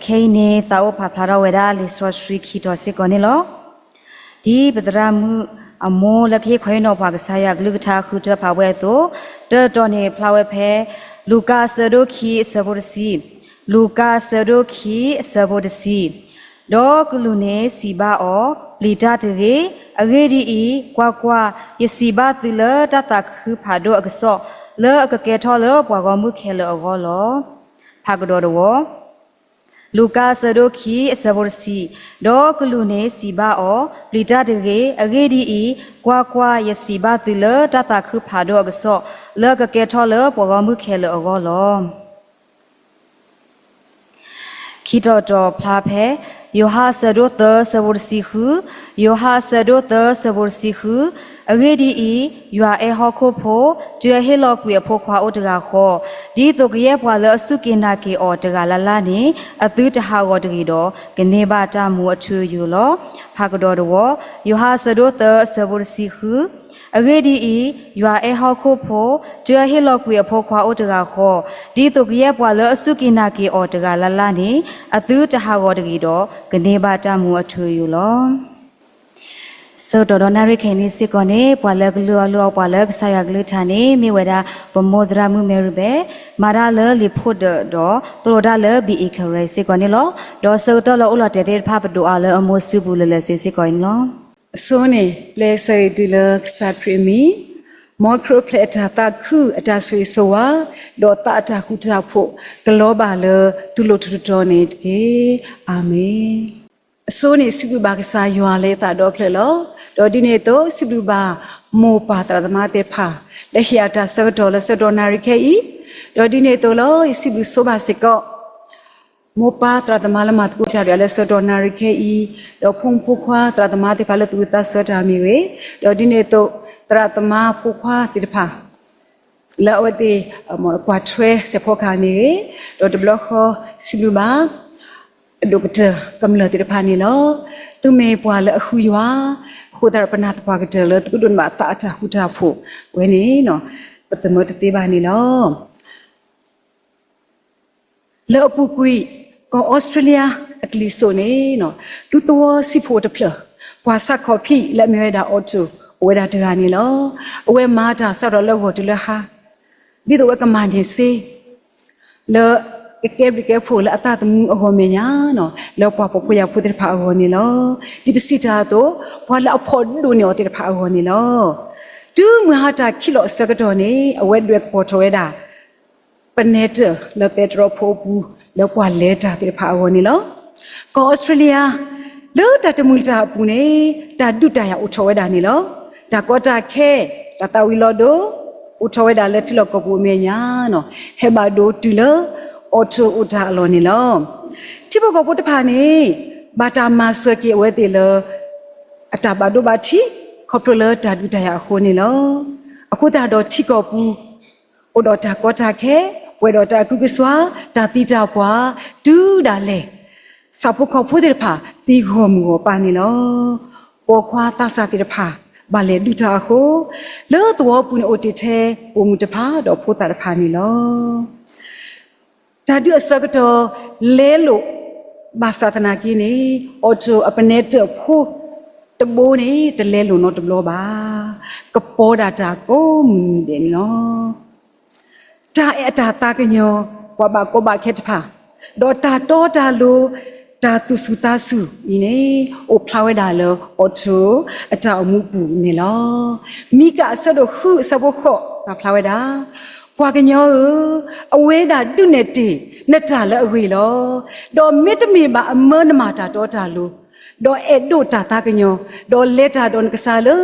ခဲအံၤန့ၣ် သးအိၣ်ပာ်ဖျါထီၣ်ဝဲဒၣ်လံာ်စီဆှံခံတီၤစ့ၢ်ကီးန့ၣ်လီၤ. ဒ်ပသရၣ်မုၣ်အမိၢ်လၢကဟ့ၣ်ခီဟ့ၣ်နီၤပှၤကစၢ်ယွၤအကလုၢ်ကထါဃုထၢဖးဝဲအသိး, တၢ်တတီၤန့ၣ်ဖျါဝဲဖဲ လူၤကၣ်အဆၢဒိၣ်ခံအဆၢဖိတဆံ, လူၤကၣ်အဆၢဒိၣ်ခံအဆၢဖိတဆံ, ဒီးကလူးန့ၣ်စံးဘၣ်အီၤ, ပျံၤတၢ်တဂ့ၤ. အဂ့ၢ်ဒ်အံၤ, ကွၢ်ကွၢ်, ယစံးဘၣ်သုလၢတၢ်သးခုဖးဒိၣ်အကစီၣ်, လၢအကကဲထီၣ်လၢပှၤဂီၢ်မုၢ်ခဲလၢာ်အဂီၢ်လီၤ. ဖးကဒီးတဝီ, လူၤကၣ်အဆၢဒိၣ်ခံအဆၢဖိတဆံ, ဒီးကလူးန့ၣ်စံးဘၣ်အီၤ, ပျံၤတၢ်တဂ့ၤ. အဂ့ၢ်ဒ်အံၤ, ကွၢ်ကွၢ်, ယစံးဘၣ်သုလၢတၢ်သးခုဖးဒိၣ်အကစီၣ်, လၢအကကဲထီၣ်လၢပှၤဂီၢ်မုၢ်ခဲလၢာ်အဂီၢ်လီၤ. ခံတီၤတီၤဖျါဖဲ ယိၤဟၣ်အဆၢဒိၣ်သၢဆၢဖိတဆံဃု, ယိၤဟၣ်အဆၢဒိၣ်သၢဆၢဖိတဆံဃု, အဂ့ၢ်ဒ်အံၤ, ယွၤအဲၣ်ဟီၣ်ခိၣ်ဖိ, တုၤအဟ့ၣ်လီၤကွံာ်အဖိခွါအိၣ်တဂၤဃီ, ဒ်သိးကယဲၢ်ပှၤလၢအစူၢ်က့ၤနာ်က့ၤအီၤတဂၤလၢ်လၢ်န့ၣ်, အသုတဟးဂီၤတဂ့ၤဒီး, ကန့ၢ်ဘၣ်တၢ်မူအထူအယိာ်လီၤ. ဖးကဒီးတဝီ, ယိၤဟၣ်အဆၢဒိၣ်သၢအဆၢဖိတဆံဃု, အဂ့ၢ်ဒ်အံၤ, ယွၤအဲၣ်ဟီၣ်ခိၣ်ဖိ, တုၤအဟ့ၣ်လီၤကွံာ်အဖိခွါအိၣ်တဂၤဃီ, ဒ်သိးကယဲၢ်ပှၤလၢအစူၢ်က့ၤနာ်က့ၤအီၤတဂၤလၢ်လၢ်န့ၣ်, အသုတဟးဂီၤတဂ့ၤဒီး, ကန့ၢ်ဘၣ်တၢ်မူအထူအယိာ်လီၤ. ဆၢကတီၢ်ဒီးနၣ်ရံၣ်ခဲအံၤန့ၣ်စ့ၢ်ကီးန့ၣ်, ပှၤလၢကလုၢ်အီၣ်လုၢ်အီပှၤလၢကစၢ်ယွၤကလုၢ်ကထါန့ၣ် မ့ၢ်ဝဲဒၣ် ပမိၢ်သရၣ်မုၣ်မဲရံဘဲ, မၤတၢ်လၢလံာ်ဖိဒၢးဒီး သိၣ်လိတၢ်လၢ ဘံအ့ကရဲ စ့ၢ်ကီးန့ၣ်လီၤ. ဒီးဆၢကတီၢ်လၢအိၣ်လီၤတဲာ်သ့ၣ်တဖၣ် ပဒိးအါလၢအမိၢ်စုပူၤလၢလၢဆ့ဆ့ၢ်ကီးန့ၣ်လီၤ. အဆိန့ၣ် ပျဲဆၢဂ့ၤသုလၢကစၢ်ခရံာ်အမံၤ, မ်ခရံာ်အိၣ်ဖျဲၣ်အတၢ်သးခု အတၢ်ဆိၣ်ဂ့ၤဆိၣ်ဝါ, ဒီးသးအတၢ်ဃူတၢ်ဖိး ကလီၤဘၣ်လၢသုလိၤထူးတတီၤန့ၣ်တက့ၢ်. အၤမ့ၣ်. အဆိန့ၣ် စံးဘျုးဘၣ်ကစၢ်ယွၤလၢယသးဒီဖျၢၣ်လီၤ. ဒီးဒ်န့ၣ်အသိး စံးဘျုးဘၣ်မိၢ်ပၢ်သရၣ်သမါသ့ၣ်တဖၣ် လၢဟ့ၣ်အတၢ်ဆၢကတီၢ်လၢဆၢကတီၢ်နၣ်ရံၣ်ခဲအံၤ, ဒီးဒ်န့ၣ်အသိးလီၤ ယစံးဘျုးဆိဘၣ်စ့ၢ်ကီး မိၢ်ပၢ်သရၣ်သမါလၢမၤသကိးတၢ်ဒီးယၤလၢဆၢကတီၢ်နၣ်ရံၣ်ခဲအံၤ, ဒီးဖိမုၣ်ဖိခွါသရၣ်သမါသ့ၣ်တဖၣ်လၢသူၣ်ဝံၣ်သးဆၢတၢ်မ့ၢ်ဂ့ၤ, ဒီးဒ်န့ၣ်အသိး သရၣ်သမါဖိခွါသ့ၣ်တဖၣ် လၢအဝဲသ့ၣ် ကွၢ်ထွဲစဲးဖီကဟၣ်မ့ၢ်ဂ့ၤ, ဒီးတဘျီဃီစံးဘျုးဘၣ် အဒိၣ်ကတၢၢ်ကမျၢၢ်သ့ၣ်တဖၣ်န့ၣ်လီၤ. သုမ့ၢ်ပှၤလၢအဃုယွၤ, အဃိသတးဒီးပနာ်သပှၢ်ကတၢၢ်လၢသုကဒိးန့ၢ်ဘၣ်သးအတၢ်ဃူတၢ်ဖိးဝဲန့ၣ် ပသမၢတသ့ဘၣ်န့ၣ်လီၤ. လၢအပူၤကွံာ် ကီၢ်အီစထြ့လယါအကလံၤစိးန့ၣ် ဒူသဝီဆံးဖိတဖျၢၣ် ပှၤဆၣ်ခီၣ်ဖံးလၢအမ့ၢ်ဝဲဒၣ် Otto အိၣ်ဝဲဒၣ်တဂၤန့ၣ်လီၤ. အဝဲမၤတၢ်စးထီၣ်လၢဂီၤတုၤလၢဟါ ဒ်သိးအဝဲကမၤန့ၢ်စ့ လၢကကဲဘျုးကဲဖှိၣ်လၢအသးသမူအဂီၢ်မဲာ်ညါ လၢပှၤဖှီၣ်ဖိယာ်ဖိသ့ၣ်တဖၣ်အဂီၢ်န့ၣ်လီၤ. ဒ်ပစံးတၢ်အသိး ပှၤလၢအဖီၣ်ဒိၣ်န့ၢ်အီၤသ့ၣ်တဖၣ်အဂီၢ်န့ၣ်လီၤ. တုၤမုၢ်ဟါတၢ်ခံးလီၤအဆၢကတီၢ်န့ၣ် အဝဲဒွဲၣ်ကပီၤထီၣ်ဝဲဒၣ် ပနဲတၢၣ်လၢပဲတြီဖိအပူၤ လၢပှၤလဲၤတၢ်သ့ၣ်တဖၣ်အဂီၢ်န့ၣ်လီၤ. ကီၢ်အီစထြ့လယါ လၢတၢ်တမုာ်တၢ်အပူၤန့ၣ် တၢ်ဒုးတၢ်ယၤအိၣ်ထီၣ်ဝဲဒၣ်န့ၣ်လီၤ. တၢ်ကီတၢ်ခဲ တၢ်သၣ်ဝံၤလီၤဒိ အိၣ်ထီၣ်ဝဲဒၣ်လၢထံလီၢ်ကီၢ်ပူၤအမဲာ်ညါ ဟဲဘၣ်ဒိတုၤလၢ Otto အိၣ်တၢ်အလီၢ်န့ၣ်လီၤ. ထံဖိကီၢ်ဖိတဖၣ်န့ၣ် ဘၣ်တၢ်မၤစၢၤက့ၤအဝဲသ့ၣ်လၢ အတၢ်ဘၣ်ဒိဘၣ်ထံး ခီဖျိလၢတၢ်ဒုးတၢ်ယၤအဃိန့ၣ်လီၤ. အဃိသတးဒီးထံကီၢ်ပူၤ အိၣ်ဒီးတၢ်ကီတၢ်ခဲ ပှဲၤဒီးတၢ်အကုၢ်ကစွါ တၢ်သံတၢ်ပှၢ် တုၤဒၣ်လဲာ် ဆၣ်ဖိကီၢ်ဖိသ့ၣ်တဖၣ် သံဂီၢ်မုၢ်ဂီၢ်ပၤန့ၣ်လီၤ. ပိာ်ခွါသးစၢ်သ့ၣ်တဖၣ် ဘၣ်လဲၤဒုးတၢ်အဃိ လၢသဝီပူၤန့ၣ်အိၣ်တ့ၢ်ထဲ ပိာ်မုၣ်တဖၣ်ဒီးဖိသၣ်တဖၣ်န့ၣ်လီၤ. တၢ်ဒုးအဆၢကတီၢ် လဲလိာ်ဘၣ်ဆၣ်သနာ်က့န့ၣ် Otto အပနဲတၢၣ်ဖိတဘိန့ၣ် တလဲလိာ်နီတဘျီဘၣ်. ကပီၤဒၣ်တၢ်ကိးမုၢ်နံၤဒဲးန့ၣ်လီၤ. တၢ်အဲၣ်အတၢ်သးကညီၤ ပှၤဘၣ်ကီဘၣ်ခဲတဖၣ် ဒီးတၢ်တီတၢ်လိၤ တၢ်သူၣ်စူၤသးစူၤအံၤန့ၣ် အိၣ်ဖျါဝဲဒၣ်လၢ Otto အတၢ်အိၣ်မူပူၤန့ၣ်လီၤ. မံကၣ်အဆၢဒိၣ်ဃုအဆၢဖိဃိး ပာ်ဖျါဝဲဒၣ် ပှၤကညီဧၢ, အဝဲဒၣ်ဒုးနဲၣ်တ့ၢ်နတၢ်လၢအဂ့ၤလီၤ. ဒီးမ့တမ့ၢ်ဘၣ်အမၢနမၤတၢ်တီတၢ်လိၤ, ဒီးအဲၣ်ဒိးတၢ်သးကညီၤ, ဒီးလဲၤတၢ်ဒီးနကစၢ်လၢ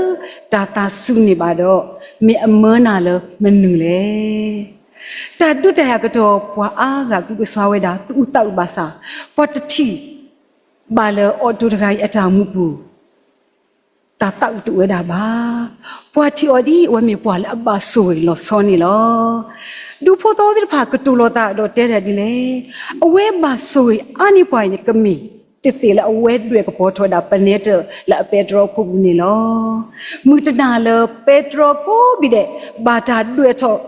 တၢ်သးစူၤန့ၣ်ဘၣ်ဒီး, မ့ၢ်အမၢနၤလၢမနုၤလဲၣ်. တၢ်ဒုးတၢ်ယၤကတီၢ် ပှၤအါဂၤကုၢ်ကစွါဝဲဒၣ် သူၣ်အုးသးအုးဘၣ်ဆၣ်, ပှၤတထံၣ်ဘၣ်လၢ Otto တဂၤအံၤအတၢ်မူပူၤ တၢ်သးအုးတအိၣ်ဝဲဒၣ်ဘၣ်. ပှၤထံၣ်အီၤဒ်အဝဲမ့ၢ်ပှၤလၢအဘၣ်ဆိၣ်ဂ့ၤလီၤဆီန့ၣ်လီၤ. ဒူဖိသဝီသ့ၣ်တဖၣ်ကတိၤလီၤသးဒီးတဲဒၣ်ဒ်လဲၣ်, အဝဲဘၣ်ဆိၣ်ဂ့ၤအါန့ၢ်ပှၤအံၤန့ၣ် ကမ့ၢ်တသ့ၣ်လၢအဝဲဒွဲၣ်ကပီၤထီၣ်ဝဲဒၣ်ပနဲတၢၣ်လၢအပဲတြီဖိပူၤန့ၣ်လီၤ. မုၢ်တနၤလၢပဲတြီကိးဘျီဒဲး ဘၣ်တၢ်ဒွဲၣ်ထီၣ်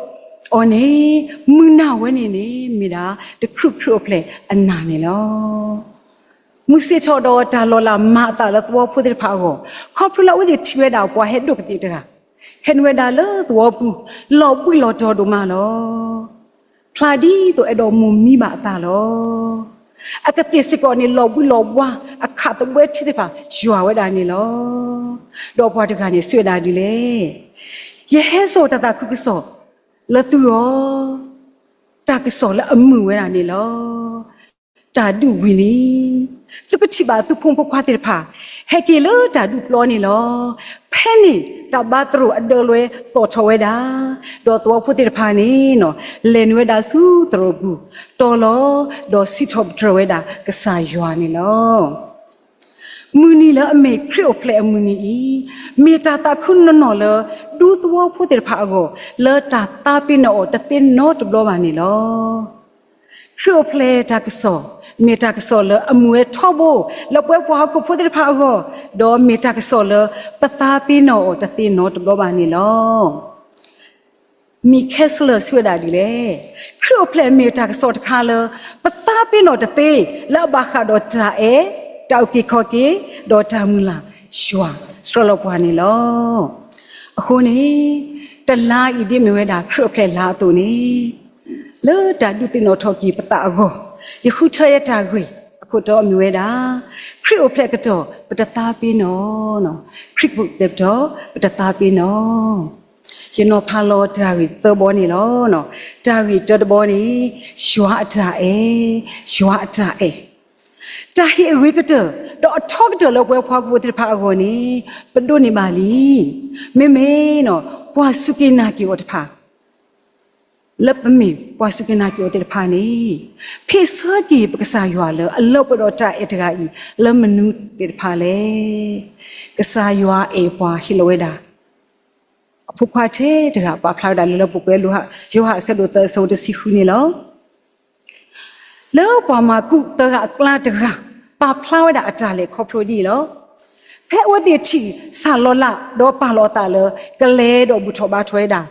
အီၤန့ၣ် မုၢ်နၤဝဲန့ၣ်န့ၣ် မ့ၢ်ဒၣ်တခရူၣ်ခရံာ်အိၣ်ဖျဲၣ်အနၤန့ၣ်လီၤ. မုၢ်ဆ့ၣ်ထီၣ်ဒီးတၢ်လီၤလးမၤအသးလၢသဝီဖိသ့ၣ်တဖၣ်အဂီၢ်, ခီဖျိလၢအဝဲသ့ၣ်ထံၣ်ဝဲဒၣ်ပှၤဟဲဒိးကသ့ၣ်တဂၤ ဟဲနုာ်ဝဲဒၣ်လၢသဝီပူၤ လီၤဘှံးလီၤတီၤဒိၣ်မးလီၤ. ဖျါဒ်သိးအဲၣ်ဒိးမိၢ်မံဘၣ်အသးလီၤ. အကသ့ၣ်စ့ၢ်ကီးန့ၣ် လီၤဘှံးလီၤဘှါ အခးသဘှဲထံသ့ၣ်တဖၣ် ယွၤဝဲဒၣ်န့ၣ်လီၤ. ဒီးပှၤတဂၤန့ၣ် စံးဝဲဒၣ်ဒ်လဲၣ်, ယဟဲစိာ်တၢ်သးခုကစီၣ်လၢသုဂီၢ်, တၢ်ကစီၣ်လၢအမုာ်ဝဲဒၣ်န့ၣ်လီၤ. တၢ်ဒုးဝံၤလံ, သုကထံၣ်ဘၣ်သုဖိမုၣ်ဖိခွါသ့ၣ်တဖၣ် ဟဲက့ၤလၢတၢ်ဒုးပျီန့ၣ်လီၤ. ဖဲန့ၣ်တၢ်ဘါသရိာ်အဒၢလွဲသီၣ်ထီၣ်ဝဲဒၣ်, ဒီးသဝီဖိသ့ၣ်တဖၣ်န့ၣ် လဲၤနုာ်ဝဲဒၣ်ဆူသရိာ်ပူၤတီၤလီၤ, ဒီးစံးထီၣ်ပတြၢၤဝဲဒၣ်ကစၢ်ယွၤန့ၣ်လီၤ. မုၢ်နံၤလၢအမ့ၢ်ခရံာ်အိၣ်ဖျဲၣ်အမုၢ်နံၤအံၤ, မ့ၢ်တၢ်သးခုနီၢ်နီၢ်လၢ ဒူသဝီဖိသ့ၣ်တဖၣ်အဂီၢ် လၢတၢ်သးပ့ၤနီၣ်အီၤတသ့နီတဘျီဘၣ်န့ၣ်လီၤ. ခရံာ်အိၣ်ဖျဲၣ်တၢ်ကစီၣ် မ့ၢ်တၢ်ကစီၣ်လၢအမုာ်ဝဲထီဘိ လၢပဝဲပှၤဟီၣ်ခိၣ်ဖိသ့ၣ်တဖၣ်အဂီၢ်, ဒီးမ့ၢ်တၢ်ကစီၣ်လၢပသးပ့ၤနီၣ်အီၤတသ့နီတဘျီဘၣ်န့ၣ်လီၤ. မံၤခဲစလၢၢ်စံးဝဲဒၣ်ဒ်လဲၣ်, ခရံာ်အိၣ်ဖျဲၣ်မ့ၢ်တၢ်ကစီၣ်တခါလၢ ပသးပ့ၤနီၣ်တသ့ လၢအဘၣ်ဃးဒီးတၢ်အဲၣ်, တၢ်အုၣ်က့ၤခီၣ်က့ၤ, ဒီးတၢ်မုၢ်လၢ်ယွၤဆှၢလီၤပှၤန့ၣ်လီၤ. အဃိန့ၣ် တလါအံၤဒ်မ့ၢ်ဝဲဒၣ်ခရံာ်အိၣ်ဖျဲၣ်လါအသိးန့ၣ်, လၢတၢ်ဒုးသ့ၣ်နီၣ်ထီၣ်က့ၤပသးအဂီၢ်, ယဃုထၢယဲတၢ်ဂ့ၢ်အခိၣ်တီမ့ၢ်ဝဲဒၣ်, ခရံာ်အိၣ်ဖျဲၣ်ကတီၢ် ပတသးပ့ၤနီၣ်, ခရံာ်ပူၤပျဲၢ်ပတီၢ် ပတသးပ့ၤနီၣ်. ယနီၤဖးလီၤတၢ်ဂ့ၢ်သၢဘီန့ၣ်လီၤ. တၢ်ဂ့ၢ်တၢတဘီန့ၣ်, ယွၤအတၢ်အဲၣ်, ယွၤအတၢ်အဲၣ်, တၢ်ဟ့ၣ်အဂ့ၤကတၢၢ် ဒီးအထီကတၢၢ်လၢပဝဲပှၤဟီၣ်ခိၣ်ဖိသ့ၣ်တဖၣ်အဂီၢ်န့ၣ် ပဒိးန့ၢ်ဘၣ်လံ. မ့မ့ၢ် ပှၤစူၢ်က့ၤနာ်က့ၤအီၤတဖၣ် လၢပမ့ၢ်ပှၤစူၢ်က့ၤနာ်က့ၤအီၤသ့ၣ်တဖၣ်န့ၣ်, ဖ့ၣ်ဆၢက့ၤပကစၢ်ယွၤလၢအလၢပှဲၤဒီးတၢ်အဲၣ်တဂၤအံၤ လၢမနုၤသ့ၣ်တဖၣ်လဲၣ်. ကစၢ်ယွၤအဲၣ်ပှၤဟ့ၣ်လီၤဝဲဒၣ် အဖိခွါထဲတဂၤ ပာ်ဖျါဝဲဒၣ်လၢလၢပှဲၤပှဲၤ ယိၤဟၣ်အဆၢဒိၣ်သၢအဆၢဖိတဆံဃုန့ၣ်လီၤ. လၢပှၤမၤကူးသၢဂၤအကျါတဂၤ ပာ်ဖျါဝဲဒၣ်အတၢ်လဲၤခီဖျိဒ်အံၤလီၤ. ဖဲအဝဲသ့ၣ်ထံၣ်ဆၣ်လီၤလး ဒီးပာ်လီၤအသးလၢ ကလဲၤဒီးဘူၣ်ထီၣ်ဘါထီၣ်ဝဲဒၣ်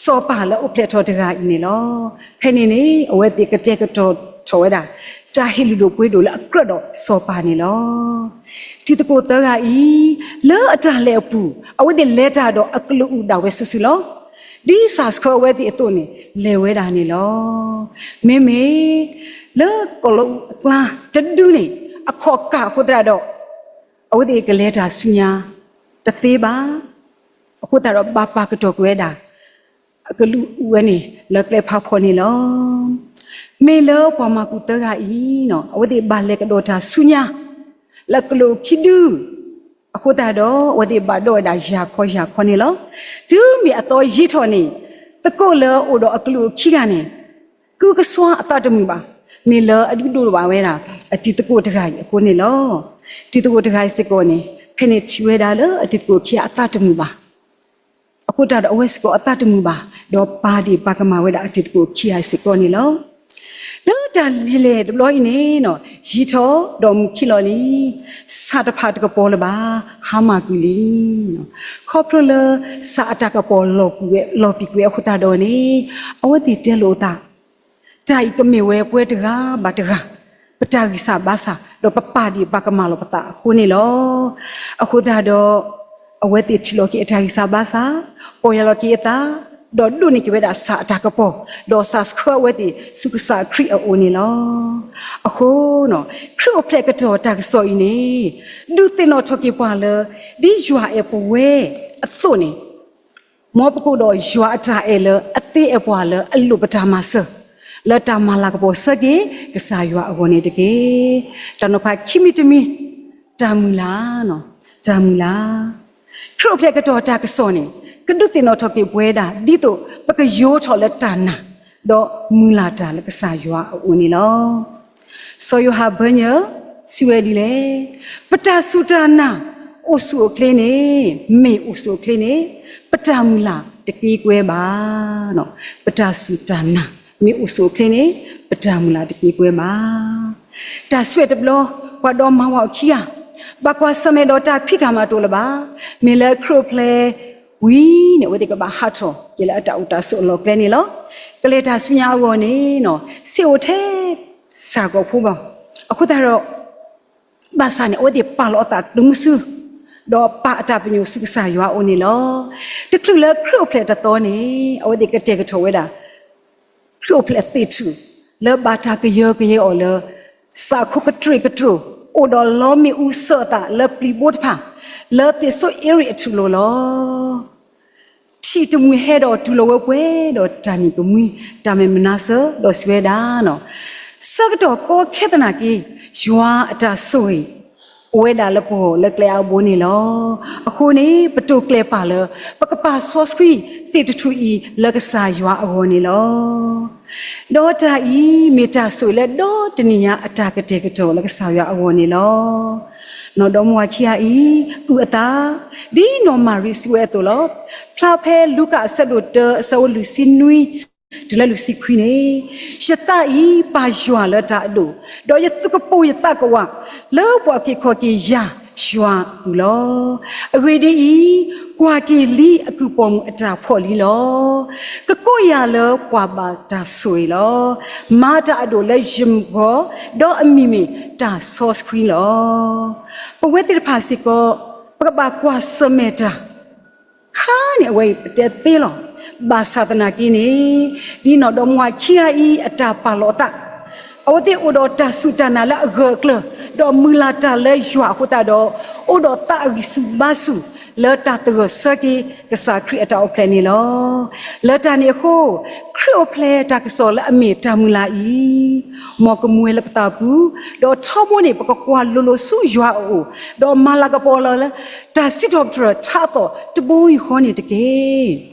စီၤပၤလၢအိၣ်ဖျဲၣ်ထီၣ်တဂၤအံၤန့ၣ်လီၤ. ဖဲန့ၣ်န့ၣ် အဝဲသ့ၣ်ကတဲာ်ကတီၤထီၣ်ဝဲဒၣ် တၢ်ဟ့ၣ်လုၢ်ဒိၣ်ပှ့ၤဒိၣ်လၢအကြၢးဒီးစီၤပၤန့ၣ်လီၤ. တံၤသကိးသၢဂၤအံၤ လၢအတၢ်လဲၤအပူၤ အဝဲသ့ၣ်လဲၤတၢ်ဒီးအကလုာ်အုၣ်ဒၣ်ဝဲစုာ်စုာ်လီၤ. ဒ်စၢ်ဆှၢအဝဲသ့ၣ်အသိးန့ၣ် လဲၤဝဲဒၣ်န့ၣ်လီၤ. မ့မ့ၢ် လၢကီၢ်လီၤအူအကျါတဒုန့ၣ် အခီၣ်ကၢ်အဃိသတးဒီး အဝဲသ့ၣ်ကလဲၤတၢ်ဆူညါတသ့ဘၣ်. အဃိသတးဒီးဘၣ်ပာ်ကတီၢ်ကွံာ်ဝဲဒၣ် အကလုာ်အုၣ်ဝဲန့ၣ် လၢကျဲဖးဖီန့ၣ်လီၤ. မ့ၢ်လၢပှၤမၤကူးသၢဂၤအံၤ အဝဲသ့ၣ်ဘၣ်လဲၤကဒီးတၢ်ဆူညါ လၢကလုာ်အခံဒု အဃိသတးဒီး အဝဲသ့ၣ်ဘၣ်ဒိးဝဲဒၣ်ယၤခီယၤခီန့ၣ်လီၤ. တုၤမ့ၢ်အသီယံာ်ထီၣ်န့ၣ် သကိးလၢအိၣ်ဒီးအကလုာ်အခံဂၤန့ၣ် ကုကစွါအသးတမုာ်ဘၣ်. မ့ၢ်လၢအဒုးဒိၣ်ဘၣ်ဝဲဒၣ် အတံၤသကိးတဂၤအံၤအဃိန့ၣ်လီၤ. တံၤသကိးတဂၤအံၤစ့ၢ်ကီးန့ၣ် ဖဲန့ၣ်ထံၣ်ဝဲဒၣ်လၢအတံၤသကိးခံဂၤအသးတမုာ်ဘၣ်. အဃိသတးဒီးအဝဲစ့ၢ်ကီးအသးတမုာ်ဘၣ် ဒီးပာ်ဒ့ၣ်ပာ်ကမၣ်ဝဲဒၣ်အတံၤသကိးခံဂၤစ့ၢ်ကီးန့ၣ်လီၤ. လၢတၢ်လဲၤတဘျီအံၤန့ၣ် ယံာ်ထီၣ်ဒီးမုၢ်ခံလီၤလံ. ဆၣ်တဖၣ်တကပီၤလၢၤဘၣ် ဟါမၢ်ကွံာ်လံ. ခီဖျိလၢဆၣ်အတၢ်ကပီၤလီၤပံာ်ကွံာ်အဃိသတးဒီးန့ၣ် အဝဲသ့ၣ်တဲလိာ်အသး တၢ်အံၤကမ့ၢ်ဝဲပဝဲတဂၤဘၣ်တဂၤ ပတၢ်ဂံၢ်စၢ်ဘါစၢ် ဒီးပပာ်ဒ့ၣ်ပာ်ကမၣ်လီၤပသးအဃိန့ၣ်လီၤ. အဃိသတးဒီး အဝဲသ့ၣ်ထံၣ်လီၤက့ၤအတၢ်ဂံၢ်စၢ်ဘါစၢ်, ပီၢ်ယၢ်လီၤက့ၤအသး, ဒီးဒိးန့ၢ်က့ၤဝဲဒၣ်ဆၣ်အတၢ်ကပီၤ, ဒီးစၢ်ဆှၢအဝဲသ့ၣ်ဆူကစၢ်ခရံာ်အအိၣ်န့ၣ်လီၤ. အဃိ ခရံာ်အိၣ်ဖျဲၣ်ကတီၢ်တၢ်ကစီၣ်အံၤန့ၣ် ဒုးသ့ၣ်နီၣ်ထီၣ်က့ၤပှၤလၢ ဒ်ယွၤအဲၣ်ပဝဲအသိးန့ၣ် မ်ပကအိၣ်ဒီးယွၤအတၢ်အဲၣ်လၢအသ့အဲၣ်ပှၤလၢအလိၣ်ပတၢ်မၤစၢၤ လၢတၢ်မၤလၤကပီၤဆၢက့ၤ ကစၢ်ယွၤအဂီၢ်န့ၣ်တက့ၢ်. တၢ်နီၤဖးခံမံၤတမံၤ, တၢ်မုၢ်လၢ်, တၢ်မုၢ်လၢ်. ခရံာ်အိၣ်ဖျဲၣ်ကတီၢ်တၢ်ကစီၣ်န့ၣ် ကဒုးသ့ၣ်နီၣ်ထီၣ်က့ၤပဝဲဒၣ် ဒ်သိးပကယိးထီၣ်လၢတၢ်နာ် ဒီးမုၢ်လၢ်တၢ်လၢကစၢ်ယွၤအအိၣ်န့ၣ်လီၤ. စီၤယိၤဟၣ်ဘၢညၣ် စံးဝဲဒ်လဲၣ်, ပတၢ်စူၢ်တၢ်နာ် အိၣ်ဆူၣ်အိၣ်ချ့န့ၣ်, မ့ၢ်အိၣ်ဆူၣ်အိၣ်ချ့န့ၣ် ပတၢ်မုၢ်လၢ်တက့ၤကွဲဘၣ်. ပတၢ်စူၢ်တၢ်နာ် မ့ၢ်အိၣ်ဆူၣ်အိၣ်ချ့န့ၣ် ပတၢ်မုၢ်လၢ်တက့ၤကွဲဘၣ်. တၢ်ဆှဲးတဘျီ ပှၤဒီမါဝၤအခံဂၤ ဘၣ်ကွၢ်ဆၢၣ်မဲာ်ဒီးတၢ်ဖံးတၢ်မၤတအိၣ်လၢၤဘၣ်. မ့ၢ်လၢခရံာ်အိၣ်ဖျဲၣ် ဝံၤန့ၣ် အဝဲသ့ၣ်ကဘၣ်ဟးထီၣ်က့ၤလၢအတၢ်အိၣ်တၢ်ဆိးအလီၢ်ကျဲန့ၣ်လီၤ. ကလဲၤတၢ်ဆူညါအဂီၢ်န့ၣ် စ့အိၣ်ထဲစၢ်ကီၢ်ဖိဘၣ်. အဃိသတးဒီး ဘၣ်ဆၣ်န့ၣ် အဝဲသ့ၣ်ပာ်လီၤအသးတုၤမုၢ်ဆူၣ်, ဒီးပာ်အတၢ်ပညိၣ်ဆူကစၢ်ယွၤအအိၣ်န့ၣ်လီၤ. တချုးလၢခရံာ်အိၣ်ဖျဲၣ်တသီန့ၣ် အဝဲသ့ၣ်ကတဲာ်ကတီၤဝဲဒၣ် ခရံာ်အိၣ်ဖျဲၣ်သ့ၣ်ထူၣ် လၢဘၣ်တၢ်ကယၢကယဲအီၤလၢ စးခိကတြ့ၣ်ကတြိၣ် အိၣ်ဒီးလီမ့ၣ်အူစၢၤအသးလၢပျံၤဘိတဖၣ် လၢသ့ၣ်စိအ့ရ့ၣ်အထူၣ်လိၤလီၤ. ထံၣ်တမှံၤဟဲဒီးတူၢ်လိာ်ဝဲပှဲၤဒီးတၢ်နံၣ်ကမှံ တၢ်မဲာ်မနါစၢၤ ဒီးစံးဝဲဒၣ်, ဆၢကတီၢ်ကီခဲသနာ်က့ ယွၤအတၢ်ဆိၣ်ဂ့ၤ အိၣ်ဝဲဒၣ်လၢပဂီၢ်လၢကျဲအါဘိန့ၣ်လီၤ. အဃိန့ၣ် ပတိာ်ကျဲၤပာ်လၢ ပကပာ်စီဆှံသ့ၣ်တထူၣ်အံၤလၢကစၢ်ယွၤအဂီၢ်န့ၣ်လီၤ. ဒီးတၢ်အံၤ မ့ၢ်တၢ်ဆိၣ်ဂ့ၤလၢဒီတနံၣ်ညါအတၢ်ကတဲာ်ကတီၤလၢကစၢ်ယွၤအဂီၢ်န့ၣ်လီၤ. နီၢ်ဒီမါဝၤခံဂၤအံၤ အုၣ်အသး ဒ်နီၢ်မၤရံစံးဝဲအသိးလီၤ. ဖျါဖဲလူၤကၣ်အဆၢဒိၣ်တၢ အဆၢဖိလွံၢ်ဆံနွံ တုၤလၢလွံၢ်ဆံခွံန့ၣ်, ယသးအံၤပာ်ယွၤလၢတၢ်အဒိၣ်, ဒီးယသူၣ်ကပိာ်ယသးကဝး လၢပှၤက့ၤခီၣ်က့ၤယၤယွၤအပူၤလီၤ. အဂ့ၢ်ဒ်အံၤ, ကွၢ်က့ၤလံအကုၢ်ပိာ်မုၣ်အတၢ်ဖှီၣ်လံလီၤ. ကကိးယၤလၢပှၤဘၣ်တၢ်ဆိၣ်ဂ့ၤလီၤ. မၤတၢ်အဒိၣ်လၢယမုၢ်ဂီၤ, ဒီးအမံၤမ့ၢ်တၢ်စီဆှံလီၤ. ပဝဲသ့ၣ်တဖၣ်စ့ၢ်ကီး ပကဘၣ်ကွၢ်ဆၢၣ်မဲာ်တၢ် ခါန့ၣ်အဝဲအံၤပတဲသ့လီၤ. ဘၣ်ဆၣ်သနာ်က့န့ၣ် ဒ်နီၢ်ဒီမါဝၤခံဂၤအံၤအတၢ်ပာ်လီၤအသး, အဝဲသ့ၣ်အိၣ်ဒီးတၢ်စူၢ်တၢ်နာ်လၢအဂၢၢ်အကျၢၤ, ဒီးမုၢ်လၢ်တၢ်လၢယွၤအဃိသတးဒီး, အိၣ်ဒီးသးအဂံၢ်ဆူၣ်ဘါဆူၣ် လၢတၢ်သဂၢၢ်ဆၢက့ၤကစၢ်ခရံာ်အတၢ်အိၣ်ဖျဲၣ်န့ၣ်လီၤ. လၢတၢ်န့ၣ်အဃိ, ခရံာ်အိၣ်ဖျဲၣ်တၢ်ကစီၣ်လၢအမ့ၢ်တၢ်မုၢ်လၢ်အံၤ, မ်ကမူဝဲလၢပသးပူၤ, ဒီးထီဘိန့ၣ် ပကကွၢ်လိၤလိၤဆူယွၤအအိၣ်, ဒီးမၤလၤကပီၤလီၤလၢ တၢ်စံးထီၣ်ပတြၢၤထးအသီၣ်တဘိယူၢ်ဃီန့ၣ်တက့ၢ်.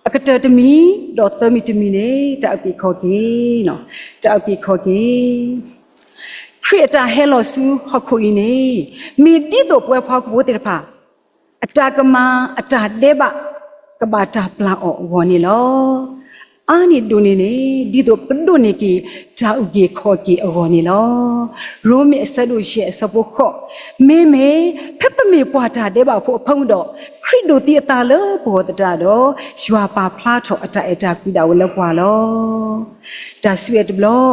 အကတၢၢ်တမံၤ, ဒီးသၢမံၤတမံၤန့ၣ် တၢ်အုၣ်က့ၤခီၣ်က့ၤ, တၢ်အုၣ်က့ၤခီၣ်က့ၤ ခရံာ်အတၢ်ဟဲလီၤဆူဟီၣ်ခိၣ်အံၤန့ၣ်, မ့ၢ်ဒ်သိးပဝဲပှၤဟီၣ်ခိၣ်ဖိသ့ၣ်တဖၣ် အတၢ်ကမၤအတၢ်ဒဲးဘး ကဘၣ်တၢ်ပျၢ်အီၤအဂီၢ်န့ၣ်လီၤ. အါန့ၢ်ဒိၣ်န့ၢ်န့ၣ် ဒ်သိးပကဒိးန့ၢ်က့ၤတၢ်အုၣ်က့ၤခီၣ်က့ၤအဂီၢ်န့ၣ်လီၤ. ရိမ့ၤအဆၢဒိၣ်ယဲၢ်အဆၢဖိဃိး, မ့မ့ၢ်ဖဲပမ့ၢ်ပှၤတၢ်ဒဲးဘးဖိအဖၢမုၢ်ဒီး, ခရံာ်ဒိးသံအသးလၢပဂီၢ်သတးဒီး, ယွၤပာ်ဖျါထီၣ်အတၢ်အဲၣ်တၢ်ကွံဒၣ်ဝဲလၢပှၤလီၤ. တၢ်စံးဝဲတဘျီ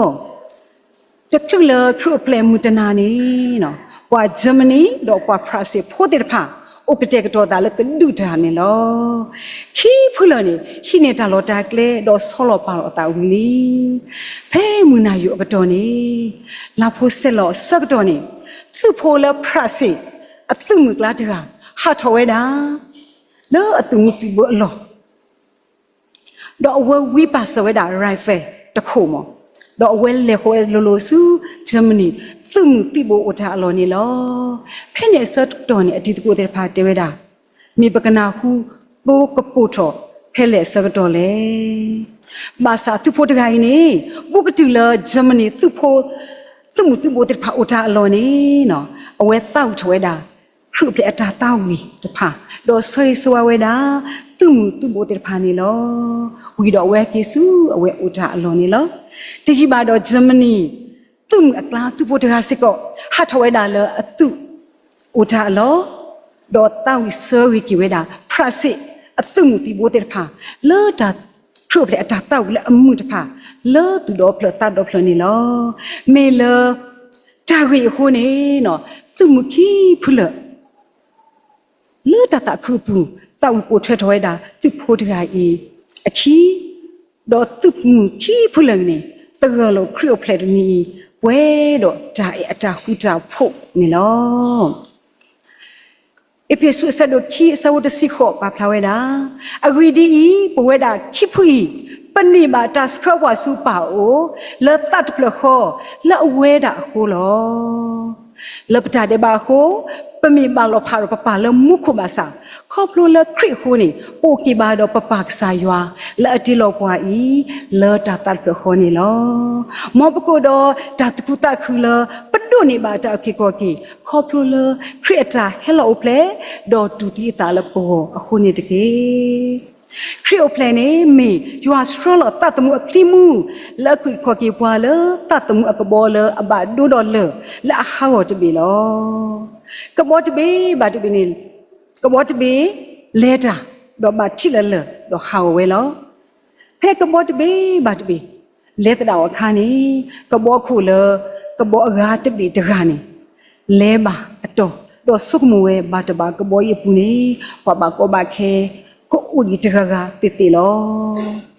တချုးလၢခရံာ်အိၣ်ဖျဲၣ်မုၢ်တနၤန့ၣ်, ပှၤ Germany ဒီးပှၤ France ဖိသ့ၣ်တဖၣ် အိၣ်ကတဲာ်ကတီၤသးလၢကဒုးတၢ်န့ၣ်လီၤ. ခံဖုလၢာ်န့ၣ် ဟံးန့ၢ်တၢ်လီၢ်တၢ်ကျဲ ဒီးဆီလီၤပာ်လီၤအသးဝံၤလံ. ဖဲမုၢ်နၤယိာ်အကတီၢ်န့ၣ်, လါဖိစဲးလီၤအဆၢကတီၢ်န့ၣ်, သုးဖိလၢ France အသုးမုၢ်ကျါတဂၤ ဟးထီၣ်ဝဲဒၣ် လၢအသုးမုၢ်သံၣ်ဘိအလီၢ် ဒီးအဝဲဝံပာ်စၢၤဝဲဒၣ် rifle တခိၣ်မး, ဒီးအဝဲလဲၤဃီၤဝဲလိၤလိၤဆူ Germany သုးမုၢ်သံၣ်ဘိအိၣ်တၢ်အလီၢ်န့ၣ်လီၤ. ဖဲန့ၣ်အဆၢကတီၢ်န့ၣ် အတံၤသကိးသ့ၣ်တဖၣ်တဲဝဲဒၣ်, မ့ၢ်ပကနၢ်ဟူသိကပိာ်ထီၣ်ဖဲလဲၣ်အဆၢကတီၢ်လဲၣ်. ဘၣ်ဆၣ်သုးဖိတဂၤအံၤန့ၣ် ဘူးကတုၤလၢ Germany သုးဖိ သုးမုၢ်သံၣ်ဘိသ့ၣ်တဖၣ်အိၣ်တၢ်အလီၢ်န့ၣ်, အဝဲသးဝံၣ်ထီၣ်ဝဲဒၣ် ခရံာ်အိၣ်ဖျဲၣ်အတၢ်သးဝံၣ်တဖၣ်, ဒီးဆၢဂ့ၤဆၢဝါဝဲဒၣ် သုးမုၢ်သံၣ်ဘိသ့ၣ်တဖၣ်န့ၣ်လီၤ. ဝံၤဒီးအဝဲဟဲက့ၤဆူအဝဲအိၣ်တၢ်အလီၢ်န့ၣ်လီၤ. တယံာ်ဘၣ်ဒီး Germany သုးမုၢ်အကျါသုးဖိတဂၤစ့ၢ်ကီး ဟးထီၣ်ဝဲဒၣ်လၢအသုးအိၣ်တၢ်အလီၢ်, ဒီးသးဝံၣ်ဆၢဂ့ၤက့ၤဝဲဒၣ် France အသုးမုၢ်သံၣ်ဘိသ့ၣ်တဖၣ် လၢတၢ် ခရံာ်အိၣ်ဖျဲၣ်အတၢ်သးဝံၣ်လၢအမုာ်တဖၣ် လၢသူၣ်ဒီဖျၢၣ်သးဒီဖျၢၣ်န့ၣ်လီၤ. မ့ၢ်လၢ တၢ်ဂ့ၢ်အဃိန့ၣ်, သုးမုၢ်ခံဖုလၢာ် လၢတၢ်သးခုအပူၤ သးဝံၣ်ပိာ်ထွဲထီၣ်ဝဲဒၣ် သုးဖိတဂၤအံၤအခံ, ဒီးသုးမုၢ်ခံဖုလၢာ်န့ၣ် သဂၢၢ်လီၤခရံာ်အိၣ်ဖျဲၣ်တနံၤအံၤ ပှဲၤဒီးတၢ်အဲၣ်အတၢ်ဃူတၢ်ဖိးန့ၣ်လီၤ. အ့းဖ့းစူးအဆၢဒိၣ်ခံအဆၢဖိတဆံဃိးပာ်ဖျါဝဲဒၣ်, အဂ့ၢ်ဒ်အံၤ, ပဝဲဒၣ်ခံဖုအံၤ ပန့ၢ်ဘၣ်တၢ်ဆှၢပှၤဆူပၢ်အအိၣ် လၢသးတဖျၢၣ်ဃီ လၢအဝဲဒၣ်အဃိလီၤ. လၢပတၢ်ဒဲးဘးအဃိ, ပမ့ၢ်ဘၣ်လီၤဖးဒီးပပၢ်လၢမူခိၣ်ဘၣ်ဆၣ်, ခီဖျိလၢခရံာ်အဃိန့ၣ် ပအိၣ်က့ၤဘၣ်ဒီးပပၢ်ကစၢ်ယွၤ လၢအတ့လီၤပှၤအံၤ လၢတၢ်သးတဖျၢၣ်ဃီန့ၣ်လီၤ. မ်ပကအိၣ်ဒီးတၢ်သူၣ်ခုသးခုလၢ ပဒိးန့ၢ်ဘၣ်တၢ်အုၣ်က့ၤခီၣ်က့ၤ ခီဖျိလၢခရံာ်အတၢ်ဟဲလီၤအိၣ်ဖျဲၣ် ဒီးတူၢ်သံအသးလၢပဂီၢ်အဃိန့ၣ်တက့ၢ်. ခရံာ်အိၣ်ဖျဲၣ်န့ၣ် မ့ၢ်ယွၤဆှၢလီၤသးသမူအချံမူ လၢအအုၣ်က့ၤခီၣ်က့ၤပှၤလၢသးသမူအကဘီလၢအဘၣ်ဒိဒီးလၢၢ် လၢအဟးဂီၤတဘ့ၣ်လီၤ. ကဘီတဘ့ၣ်ဘၣ်တဘ့ၣ်န့ၣ်, ကဘီတဘ့ၣ်လဲၤတၢ် ဒီးဘၣ်ထံးလၢလၢၢ် ဒီးဟးဂီၤဝဲလီၤ. ဖဲကဘီတဘ့ၣ်ဘၣ်တဘ့ၣ် လဲၤသဒၣ်အီၤအခါန့ၣ်, ကဘီခိၣ်လၢ ကဘီအဂၤတဘ့ၣ်တဂၤန့ၣ် လဲၤဘၣ်အတီၢ်, ဒီးဆိကမိၣ်ဝဲ ဘၣ်တဘၣ်ကဘီအံၤအပူၤန့ၣ် ပှၤဘၣ်ကီဘၣ်ခဲ ကအိၣ်ဒံးတဂၤဂၤသ့ၣ်သ့ၣ်လီၤ.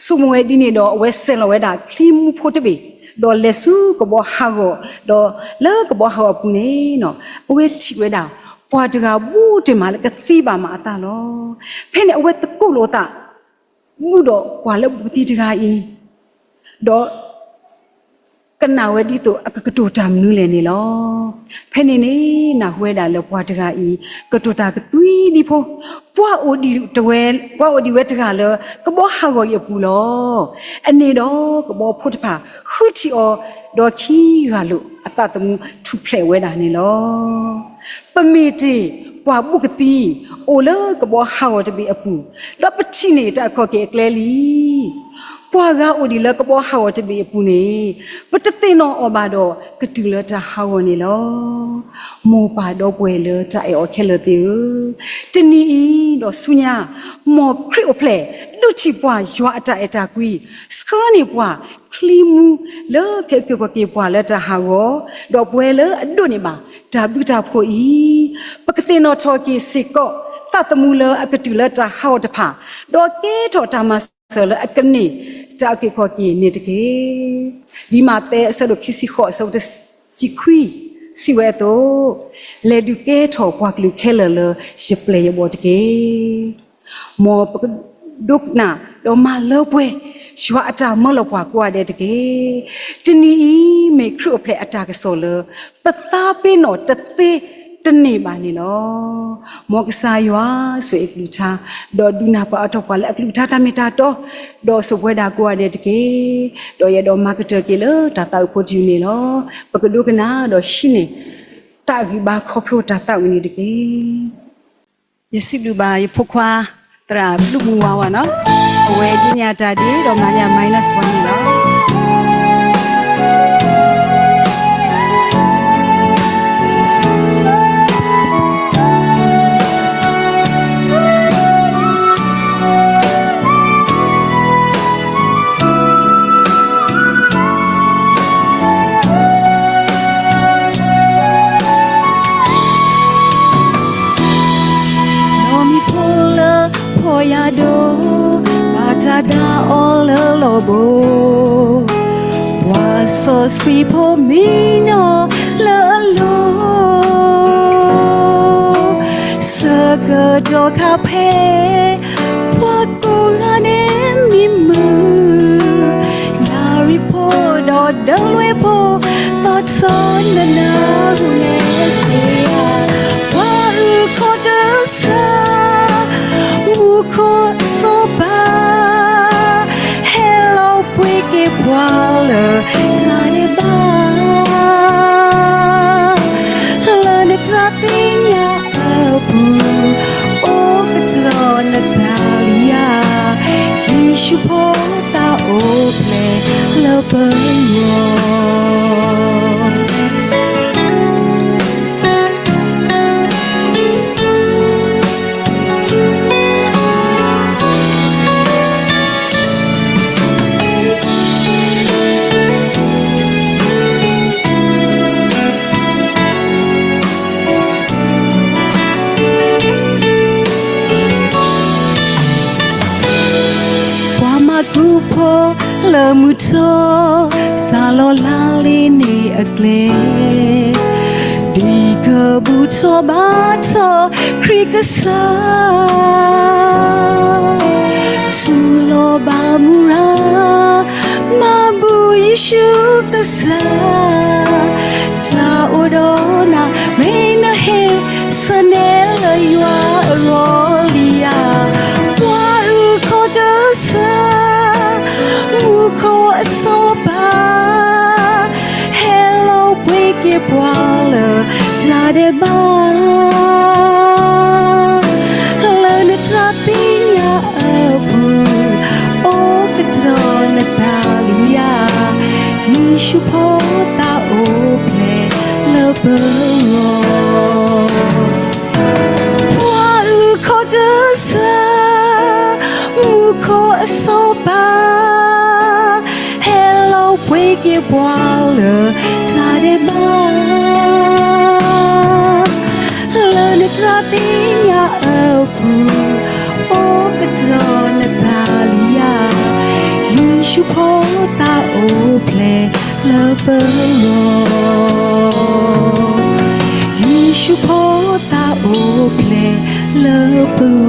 ဆိကမိၣ်ဝဲဒ်န့ၣ်ဒီး အဝဲဆဲးလီၤဝဲဒၣ်ချံမူဖိတဘ့ၣ်, ဒီးလဲၤဆူကဘီဟးဂီၤ, ဒီးလၢကဘီဟးဂီၤအပူၤန့ၣ်, အဝဲထံၣ်ဝဲဒၣ် ပှၤတဂၤဘူးတ့ၢ်မးလၢကသံဘၣ်မးအသးလီၤ. ဖဲန့ၣ်အဝဲသကိးလိာ်အသး ဘူးဒီးပှၤလၢဘူးကသံတဂၤအံၤ, ဒီး ကနၣ်ဝဲဒ်သိးအကကတိၤတၢ်မနုၤလဲၣ်န့ၣ်လီၤ. ဖဲန့ၣ်န့ၣ် နၢ်ဟူဝဲဒၣ်လၢပှၤတဂၤအံၤ ကတိၤတၢ်ကသွံဒံဖိ, ပှၤအိၣ်ဒံးဝဲတဂၤလၢ ကဘီဟးဂီၤအံၤအပူၤလီၤ. အန့ၣ်ဒီးကဘီဖိတဖၣ် ဃုထံၣ်အီၤ, ဒီးခံဂၤလိာ်အသးသမူထူၣ်ဖျဲးဝဲဒၣ်န့ၣ်လီၤ. ပမ့ၢ်တ့ၢ်ပှၤဘူးကသံ အိၣ်လၢကဘီဟးဂီၤတဘ့ၣ်အပူၤ, ဒီးပထံၣ်န့ၢ်တၢ်အုၣ်ခီၣ်က့ၤအကျဲလံ. ပှၤဂၤအိၣ်ဒံးလၢကဘီဟးဂီၤတဘ့ၣ်အပူၤန့ၣ်, ပတသ့ၣ်နီၣ်အီၤဘၣ်ဒီး ကတုၤလၢတၢ်ဟးဂီၤန့ၣ်လီၤ. မိၢ်ပၢ်ဒီပုၢ်ဝဲၢ်လၢတၢ်အဲၣ်အီၤခဲလၢာ်သ့ၣ်ဧၢ, တနံၤအံၤဒီးဆူညါ, မ်ခရံာ်အိၣ်ဖျဲၣ် ဒုးထံၣ်ပှၤယွၤအတၢ်အဲၣ်တၢ်ကွံ, ဆှၢန့ၢ်ပှၤချံမူလၢကက့ၤခီၣ်က့ၤပှၤလၢတၢ်ဟးဂီၤ, ဒီးပဝဲလၢအဒိးန့ၢ်ဘၣ်တၢ်ဘျုးတၢ်ဖှိၣ်အံၤ, ပကသ့ၣ်နီၣ်ထီၣ်က့ၤစ့ၢ်ကီး သးသမူလၢအကတုၤလၢတၢ်ဟးဂီၤတဖၣ်, ဒီးကဲထီၣ်တၢ်မၤစၢၤလၢအကန့ၢ်တၢ်အုၣ်က့ၤခီၣ်က့ၤန့ၣ်တက့ၢ်. ဒ်မးသဲအဆၢဒိၣ်ခံဆံဃိး အဆၢဖိတဆံခွံ စံးဝဲအသိး, လဲၤဒုးကဲထီၣ်ပှၤကလုာ်ခဲလၢာ်လၢယပျဲၢ်ယဘီၣ်တက့ၢ်. မ်ပကဒိကနၣ်ဒီးမၤလၢပှဲၤ ယွၤအတၢ်မၢလီၤပှၤကိးဂၤဒဲးတက့ၢ်. တနံၤအံၤမ့ၢ်ခရံာ်အိၣ်ဖျဲၣ်အတၢ်ကစီၣ်လၢ ပသးပ့ၤနီၣ်တသ့တန့ၢ်ဘၣ်န့ၣ်လီၤ. မ်ကစၢ်ယွၤဆိၣ်ဂ့ၤအကလုၢ်ကထါ, ဒီးဒုးနၢ်ပၢၢ်အါထီၣ်ပှၤလၢအကလုၢ်ကထါတၢ်မ့ၢ်တၢ်တီ, ဒီးဆိၣ်ပှဲၤဒၣ်ကိးဂၤဒဲးတက့ၢ်. ဒီးယအဲၣ်ဒိးမၤကတၢၢ်က့ၤလၢတၢ်သးဝံၣ်ဖိတယုၢ်န့ၣ်လီၤ. ပကဒိကနၣ်ဒီးဟံးန့ၢ် တၢ်ဂံၢ်ဘါခီဖျိတၢ်သးဝံၣ်န့ၣ်တက့ၢ်. ယစံးဘျုးဘၣ်ယဖိခွါ သရၣ်ဘျုးမူဝါဝဲနီၤ, အဝဲဒုးညါတၢ်ဒ့ဒီးမၤညါ minus one န့ၣ်လီၤ. ဒီးမ့ၢ်ဖိလၢဖှီၣ်ယာ်ဒိၣ်, ဘၣ်တၢ်ဒၣ်အီၤလၢလီၢ်ဘိ, ပှၤစီဆှံဖိမံနီၤလၢအလိၤ, ဆၢကတီၢ်ခါဖဲ ပှၤကိးဂၤန့ၣ်မံမုာ်, နၣ်ရံၣ်ဖိဒီးဒၢလွဲဖိ, သီၣ်ထီၣ်နနၢ်ဟူန့ၣ်စ့ဧါ, ပှၤအုၣ်ခီၣ်ကစၢ် မူခိၣ်အစီၤပၤ ဟဲလီၤပှ့ၤက့ၤပှၤလၢတၢ်ဒဲးဘး လၢနတၢ်သ့ၣ်ညါအပူၤ, အိၣ်ကတီၢ်နသးလံဧါ, ယ့ၣ်ၡူးဖိသၣ်အိၣ်ဖျဲၣ်လၢပဂီၢ်. ပှၤမၤကူဖိလၢမုၢ်ထီၣ်, စၢ်လီၤလၢ်လ့န့ၣ်အကျဲ, ဒ်ကဘူၣ်ထီၣ်ဘါထီၣ်ခရံာ်ကစၢ်, ထူလီၤဘၣ်မူရၤ မၤဘူၣ်ယ့ၣ်ၡူးကစၢ်, တၢ်အိၣ်ဒီးနၤ မ့ၢ်နဟ့ၣ်ဆၢနဲလၢယွၤအဂီၢ်လံဧါ, ပှၤအုၣ်ခီၣ်ကစၢ် မူခိၣ်အစီၤပၤ ဟဲလီၤပှ့ၤက့ၤပှၤလၢတၢ်ဒဲးဘး လၢနတၢ်သ့ၣ်ညါအပူၤ, အိၣ်ကတီၢ်နသးလံဧါ, ယ့ၣ်ၡူးဖိသၣ်အိၣ်ဖျဲၣ်လၢပဂီၢ်. ပှၤအုၣ်ခီၣ်ကစၢ် ဟ့ၣ်က့ၤပှၤလၢတၢ်ဒဲးဘး လၢနတၢ်သ့ၣ်ညါအပူၤ, အိးကတီၤနသးလံဧါ. ယ့ၣ်ၡူးဖိသၣ်အိၣ်ဖျဲၣ်လၢပဂီၢ်, ယ့ၣ်ၡူးဖိသၣ်အိၣ်ဖျဲၣ်လၢပဂီၢ်.